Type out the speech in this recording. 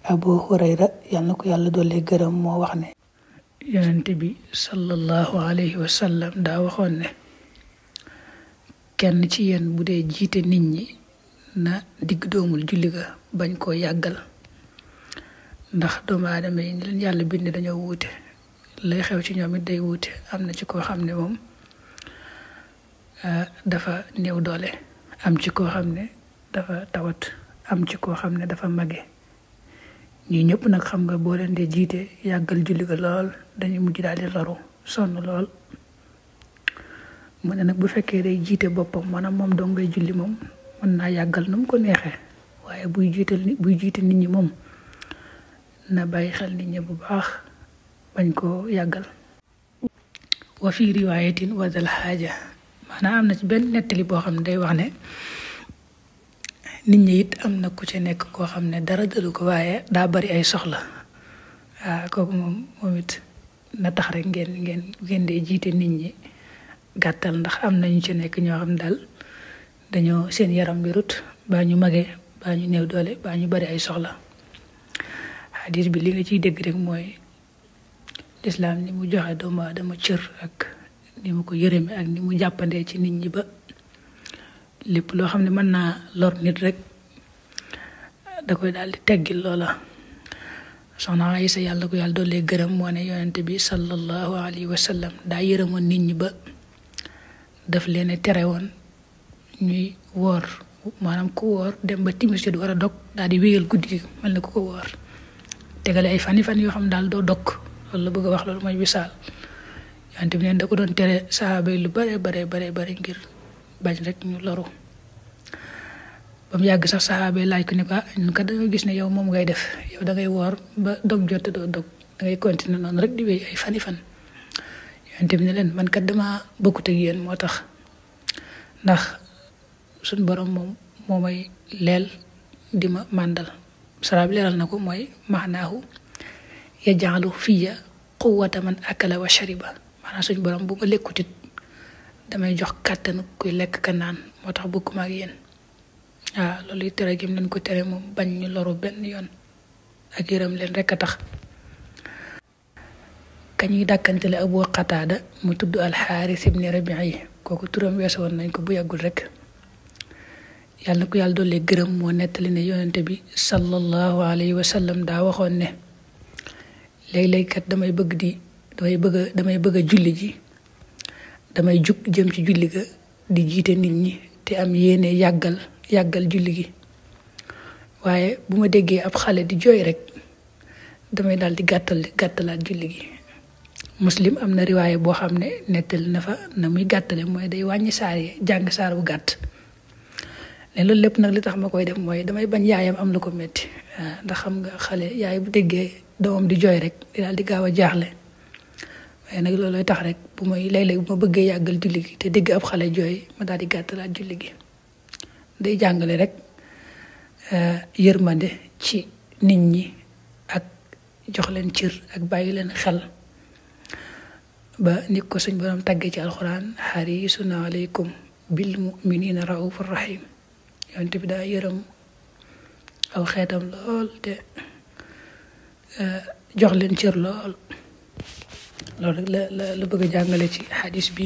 Abu Hurayra yal na ko yàlla doole gërëm moo wax ne yonent bi sallallahu alayhi wa sallam daa waxoon ne kenn ci yéen bu dee jiite nit ñi na digg doomul julli ga bañ koo yàggal ndax doomu aadama yi ni leen yàlla bind dañoo wuute lay xew ci ñoom it day wuute am na ci koo xam ne moom dafa néew doole am ci koo xam ne dafa tawat am ci koo xam ne dafa mage ñi ñëpp nag xam nga boo leen dee jiite yàggal julli ga lool dañuy mujj daal di loru sonn lool mu ne nag bu fekkee day jiite boppam maanaam moom dong ngay julli moom mën naa yàggal nu mu ko neexee waaye buy jiite nit ñi moom na bàyyi xel nit ñi bu baax bañ koo yàggal. wa fi riwaayatin wa dal xaaja maanaam am na ci benn nettali boo xam ne day wax ne nit ñi it am na ku ci nekk koo xam ne dara dalu ko waaye daa bari ay soxla kooku moom it na tax rek ngeen dee jiite nit ñi gàttal ndax am nañu ci nekk ñoo xam daal dañoo seen yaram bi rut baa ñu magee baa ñu néew doole baa ñu bari ay soxla. xadis bi li nga ciy dégg rek mooy lislaam ni mu joxe doomu aadama cër ak ni mu ko yërëme ak ni mu jàppandee ci nit ñi ba lépp loo xam ne mën naa lor nit rek da koy daal di teggil loola. soxna Aysa yàlla ko yàlla doole gërëm moo ne yonente bi sallallahu alayhi wa sallam daa yërëmoon nit ñi ba daf leen tere woon ñuy woor maanaam ku woor dem ba timis du war a dog daal di wéyal guddi gi mel na ku ko woor tegale ay fan yoo xam daal doo dog loolu la bëgg a wax loolu mooy wisaal yonente bi neen da ko doon tere sahaaba yi lu bare ngir bañ rek ñu loru ba mu yàgg sax sahaaba yi laaj ko ne ko ñun kat dañoo gis ne yow moom ngay def yow da ngay woor ba dog jot doo dog da ngay continuer noonu rek di wéy ay fan yonente bi ne leen man kat dama bokkut ak yéen moo tax ndax suñ borom moom moo may leel di ma màndal saraab leeral na ko mooy maanaahu yajaalu fiya quwwata man akala wa shariba maanaam suñ borom bu ma lekkutit damay jox kàttanu kuy lekk ka naan moo tax bokkuma ak yéen loolu yi tere gim leen ko tere moom bañ ñu loru benn yoon ak yërëm leen rek a tax. kañuy dàkkantele Abu Qataada mu tudd Alxaaris ibni Rabii kooku turam weesu woon nañ ko bu yàggul rek yàlla na ko yàlla doole gërëm moo nettali ne yonente bi sallallahu alayhi wa sallam daa waxoon ne léeg-léeg kat damay bëgg a julli ji damay jug jëm ci julli ga di jiite nit ñi te am yéene yàggal julli gi waaye bu ma déggee ab xale di jooy rek damay daal di gàttalaat julli gi. Muslim am na riwaaye boo xam ne nettali na fa na muy gàttale mooy day wàññi saar yi jàng saar bu gàtt ne loolu lépp nag li tax ma koy def mooy damay bañ yaayam am lu ko metti ndax xam nga xale yaay bu déggee doomam di jooy rek di daal di gaaw a jaaxle waaye nag loolooy tax rek bu may léeg-léeg bu ma bëggee yàggal julli gi te dégg ab xale jooy ma daal di gàttalaat julli gi day jàngale rek yërmande ci nit ñi ak jox leen cër ak bàyyi leen xel ba nit ko suñ borom tàggee ci alxuraan xarisun aleykum bil muminina raufur rahim yonent bi daa yërëm aw xeetam lool te jox leen cër lool loolu rek la bëgg a jàngale ci xadis bi